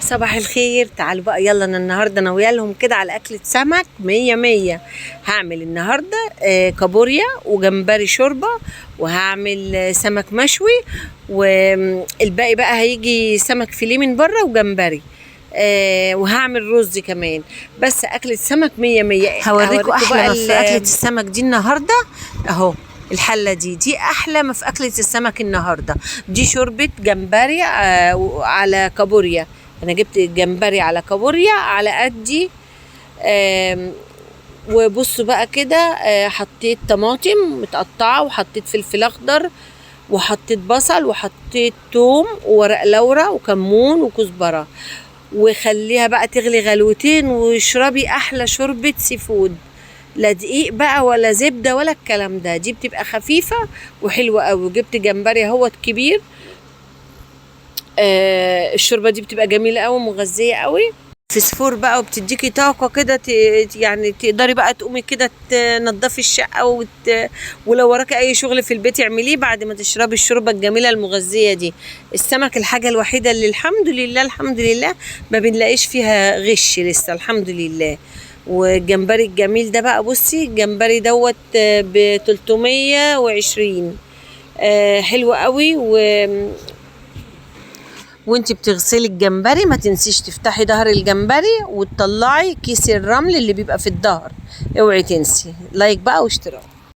صباح الخير. تعالوا بقى يلا، انا النهارده ناوية لهم كده على اكله سمك مية مية. هعمل النهارده كابوريا وجمبري شوربة، وهعمل سمك مشوي، والباقي بقى هيجي سمك فيليه من بره وجمبري، وهعمل رز كمان. بس اكله سمك مية مية. هوريكم احلى بقى ما في اكله السمك دي النهارده اهو. الحلة دي احلى ما في اكله السمك النهارده. دي شوربة جمبري على كابوريا. انا جبت جمبري على كابوريا على قدي. وبصوا بقى كده، حطيت طماطم متقطعه، وحطيت فلفل اخضر، وحطيت بصل، وحطيت توم وورق لورا وكمون وكزبره، وخليها بقى تغلي غلوتين واشربي احلى شوربة seafood. لا دقيق بقى ولا زبدة ولا الكلام ده، دي بتبقى خفيفة وحلوه قوي. وجبت جمبري اهوت كبير. الشوربة دي بتبقى جميلة قوي ومغذيه قوي، فسفور بقى، وبتديكي طاقة كده، يعني تقدري بقى تقومي كده تنضفي الشقة ولو وراكي اي شغل في البيت اعمليه بعد ما تشربي الشوربة الجميلة المغذية دي. السمك الحاجة الوحيدة اللي الحمد لله الحمد لله ما بنلاقيش فيها غش لسه، الحمد لله. والجمبري الجميل ده بقى، بصي الجمبري دوت ب 320، حلو قوي. وانت بتغسلي الجمبري ما تنسيش تفتحي ظهر الجمبري وتطلعي كيس الرمل اللي بيبقى في الظهر، اوعي تنسي. like بقى واشتراك.